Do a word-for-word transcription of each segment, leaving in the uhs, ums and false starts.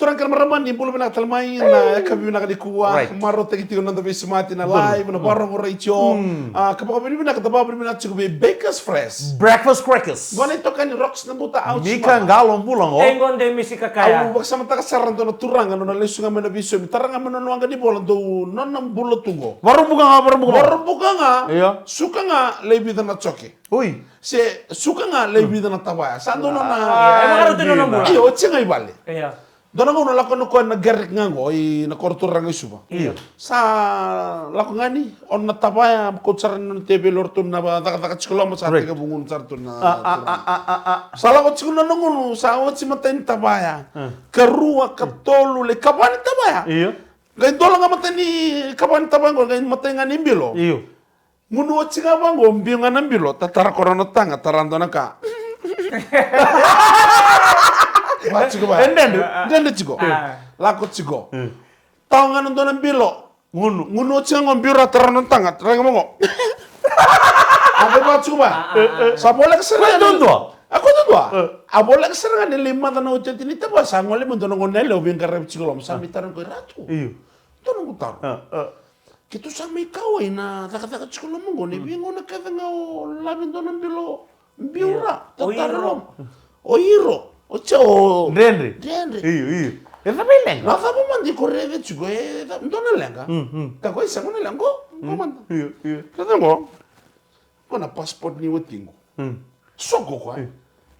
Turaga kei na marama, ni bula vinaka tale mai na yakavi vinaka nikua. Right. Marautaki tiko na noda veisemati na live, na vakarogo retio. Mm. A, ka vakavinavinaka, da vakavinavinaka tiko vei Bakers Fresh. Breakfast crackers. Qo na itokani Rocks Nabuta, au Mika Galo bula qo. E qo de misi kakaya. Au vakasamataka sara dua na turaga, nona lesu ga mai na veisomi, tara ga mai nona waqa ni vola, dou nona bula tu qo. Varubuka ga, varubuka ga. Varubuka ga. Io. Suka ga, lai vica na joke. Oi. Se suka ga, lai vica na tavaya. Sa dua nona. Ah, e vakarau tu nona bula. Io, oti ga i vale. Io. Dua na gauna lako na koya na Garrick ga qo, i na koro turaga i Suva. Io. Sa lako ga ni, o na tavaya, ko sara na teveli o ratou na cakacaka tiko loma, sa tekivu gunu sara tu na turaga. Sa lako tiko na nona gunu, sa oti matai ni tavaya. Karua, katolu, lai kava ni tavaya. Io. Qai dola ga matai ni kava ni tavaya qo, qai matai ga ni bilo. Io. Gunu oti ga vaqo, biu ga na bilo, tatara ko na taga, tara dua na ka. Va tiko va. E dredre. Dredre tiko. Ah. Lako tiko. Mm. Tawa ga na dua na bilo. Gunu. Gunu oti ga qo, biu ra, tara na taga, tara ga vaqo. A, va tiko va. Sa voleka sara ga ni dua. A, ko dua. A voleka sara ga ni lai maca na otioti ni tavaya, sa gole mai dua na gone yalewa veiqaravi tiko loma, sa mai tara qo, i Ratu. Io. Dua na qu taro. Keitou sa mai kauwai na cakacaka tiko loma qo, ni veigauna kece ga o lave dua na bilo biu ra, tatara loma. O iro, o tse o dredre. Dredre. Io, io. E cava e leqa? Na cava mada iko raica tiko, e cava, dua na leqa? Mm, mm. Ka ko e sega na leqa qo, qo mada. Io, io. Raica qo. Qo na passport ni watiqu. Mm. Soko koya. Mm.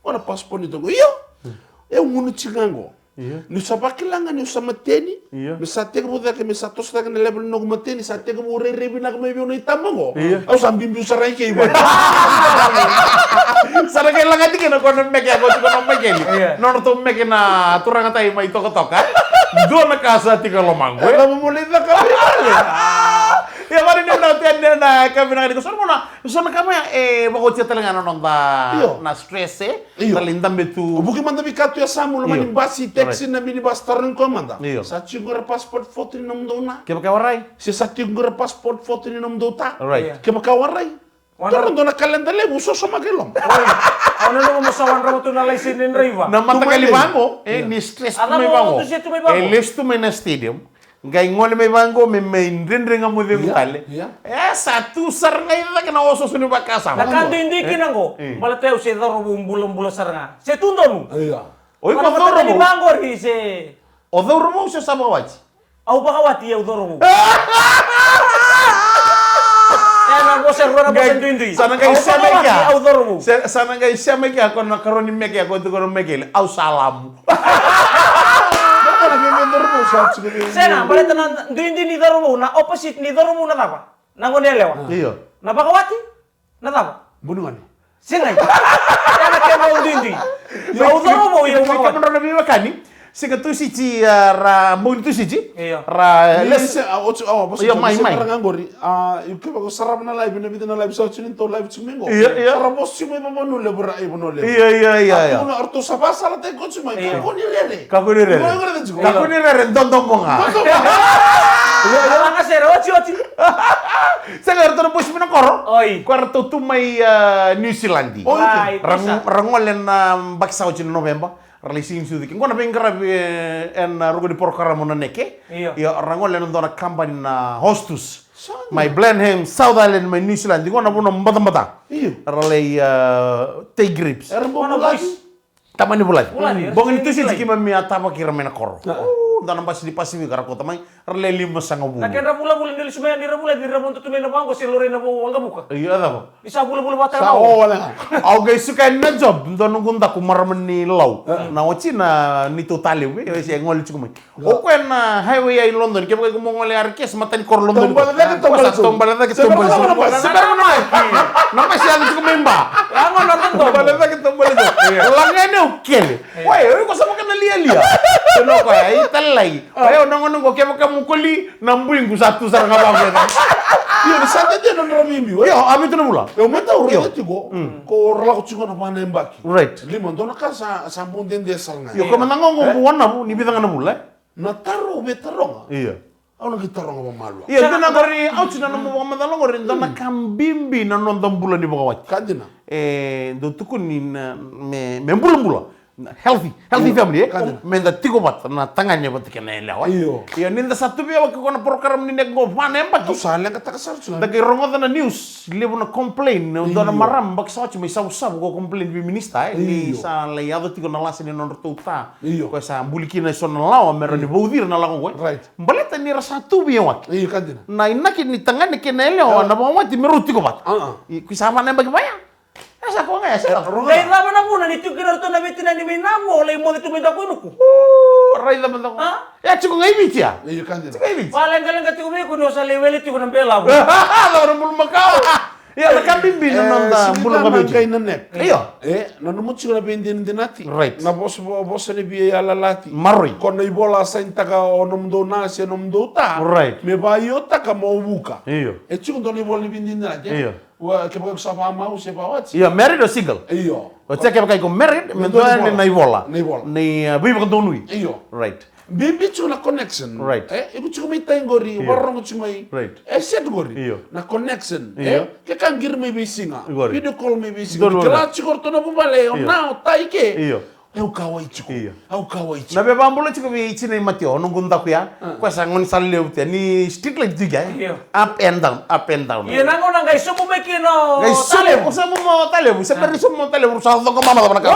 Qo na passport ni watiqu. Io. Mm. E gunu tiko ga qo. Io. Niu sa vakila ga niu sa mateni. Io. Me sa tekivu cake, me sa toso cake na level ni noqu mateni, sa tekivu rairai vinaka mai vei au na itaba qo. Io. Au sa biubiu sara i ke i vale. Sa na qai lagati kina ko na meke, ko tiko na Maikeli. Io. Nodratou meke na turaga tai mai Tokatoka. Dua na ka sa tiko lomaqu, e. E cava mo lai cakava i vale? Ia, vale ni vinaka tu yani na ka vinaka ni ko sa na mona. So na ka mai, e, vakaotia tale ga na noda, io, na stress, e? Io. Tale dabe tu. O vuki mada vei ka tu e yasamu, loma ni basi, taxi, na minibus, tara ni koya mada. Io. Sa tiko qo ra passport photo ni nomudou na? Kevaka e warai. Se sa tiko qo ra passport photo ni nomudou ta? Right. Io. Kevaka e warai. Tara dua na kaleda levu, soso maka i loma. Oi. Au nanuma mo sa wadrava tu na laiseni ni draiva. Na matakali vaqo, e, ni stress tu mai vaqo. E lesu tu mai na stadium. Qai gole mai vaqo me mai dredre ga mo cegu tale. Ia. E sa tu sara ga i cake na osooso ni vakasama. Na ka duidui kina qo. E. Baleta au se cauravou bulabula sara ga. Se tu donu. Ia. O iko cauravou? Vaqori se. O cauravou se sa vakawati? Au vakawati, au cauravou. E na vosa rua na vosa duidui. Sa na qai sema i kea. Au cauravou. Sa na qai sema i kea ko na karua ni meke ko tiko na Maikeli. Au sa lamu. Sega, baleta na duidui ni cauravou, na opposite ni cauravou na cava? Na gone yalewa. Io. Na vakawati, na cava? Bunigone. Sega. Ena kena duidui. Au cauravou, au vakawati. Kemudrou na veiwekani. Siga Tusiti, a, ra bogi ni Tusiti. Io. Ra, e, les. Io, mai, mai. A, io, kevaka o sarava na live, na vica na live sa oti ni tou live tiko mai qo. Io, io. Sa ra vosa tiko mai Vanua Levu, ra i Vanua Levu. Io, io, io, io. A, tukuna, eratou sa vakasalataki koya tiko mai, io, kakua ni rere. Kakua ni rere. Io, io, io. Kakua ni rere, dodomo ga. Dodomo ga. Io, io. Alaga sere, oti, oti. Sega, eratou na vosa mai na koro. Oi. Ko eratou tu mai, a, New Zealand. Oi. Ra, ra gole na yabaki sa oti na Noveba. Ra lai sigini sucu kei qo na veiqaravi, e, ena ruku ni porokaramu na Neke. Io. Io, ra gole ena dua na kabani na Hostus. Mai Blenheim, South Island, mai New Zealand. Qo na vanua batabata. Io. Ra lai, e, take grips. Era bau vulaci. Tamani vulaci. Vulaci, era bogi ni Tusiti keimami a tavaki ira mai na koro. O, dua na basi ni Pasifika ra kauta mai. Ra le limasagavulu. Na kedra vulavula ni lesu mai yani ra vula, ni ra vodo tu mai na vaqo se laurai na vaqo waqavuka. Io, e cava? Ni sa vulavula vata sa na o wale ga. Au qai suka yani na job, dua noqu daku marama ni Lau. Na wati na neitou talevu, e se gole tiko mai. O koya na highway i Lodoni, kevaka iko mo gole R K S, mata ni koro Lodoni. Taubale cake, taubale cake. Taubale cake, taubale cake. Se bera na basi. Se bera na basi. Na basi yaco tiko mai Ba. Taubale cake, taubale cake. Laga yani au kele. Oi, oi, ko sa vaka na lialia. Tiko o koya, e talai. Oi, o noqu, noqu, kevaka mo koli, na buiqu sa tu sara ga vaqo. Io, ni sa tete na nodra biubiu, e? Io, a vitu na vula. Io, me taura tiko. Ko ra lako tiko na va na yabaki. Right. Lima, dua na ka sa, sa bau dede sara ga. Io, ko mada qo, qo, qo, na vu, ni vica ga na vula, e? Na taro, me taroga. Io. Au na qai taroga vakamalua. Ia, dina qori, au ti na nomu vakamacala qori, dua na ka bibi na noda bula ni vakawati. Ka dina. E, dau tukuni na, me, me bulabula. Healthy, healthy family, e? Ka dina. Me da tiko vata na tagane vata kei na yalewa. Io. Ia, ni da sa tu vei au ko na program ni next qo va na yabaki. Au sa leqataka sara tu. Da qai rogoca na news, levu na complain, dua na marama yabaki sa oti mai Savusavu ko complain vei minista, e? Ni sa lai yaco tiko na lasa ni nodratou ta. Io. Ko sa buli kina e so na lawa me rawa ni vauci ira na lako qo, e? Right. Baleta ni ra sa tu vei au. Io, ka dina. Na inaki ni tagane kei na yalewa, na vakawati me rau tiko vata. Ko sa va na yabaki vaya. E sa ko ga, e sa. Qai cava na vuna ni tiko kina ratou na veitinani mai Namo, lai moce tu mai Dakuinuku. Raica mada ko. A? E tiko ga i Viti, a? Io, ka dina. Tiko i Viti. Valeqaleqa tiko vei iko ni o sa lai wele tiko na belavu. Cava na bulumakau. Ia, na ka bibi na noda bula vakaViti. Qai na nek. Io. E, na nomu tiko na veidinadinati. Right. Na vosa, vosa ni veiyalayalati. Maroi. Ko na ivola a sainitaka o nomudou na se nomudou ta. Right. Me vaiotaka mo vuka. Io. E tiko dua na ivola ni veidinadinati, e? Io. Ua, kevaka iko sa vakamau se vakawati. Io, married or single? Io. Oti ya kevaka iko married, me dua yani na ivola. Na ivola. Ni, a, veivakadonui. Io. Right. Bibi tiko na connection. Right. E, iko tiko mai tai qori, io, vakarorogo tiko mai. Right. E set qori. Io. Na connection. Io. E, ke ka qiri mai veisiga. Qori. Video call mai veisiga. Donu. Kila tiko ratou na vuvale, o na o tai ke. Io. Au kauwai tiko. Io. Au kauwai tiko. Na veivakabula tiko vei tinai Matio, o noqu daku ya. A. Ko sa gone sa levu te, ni street light tiko ya. Io. Up and down, up and down. Ia na gauna qai sobu mai kina o Talevu. Qai sobu, sobu mai o Talevu. Se bera ni sobu mai o Talevu, sa coqa mama cava na ka.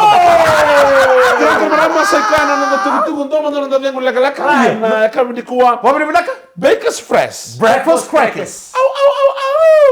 Io, ko marama sa i koya na noda tukutuku, dua mada na noda cegu lekaleka. Io. Na yakavi nikua. Vakavinavinaka. Bakers Fresh. Breakfast crackers. Au, au, au, au.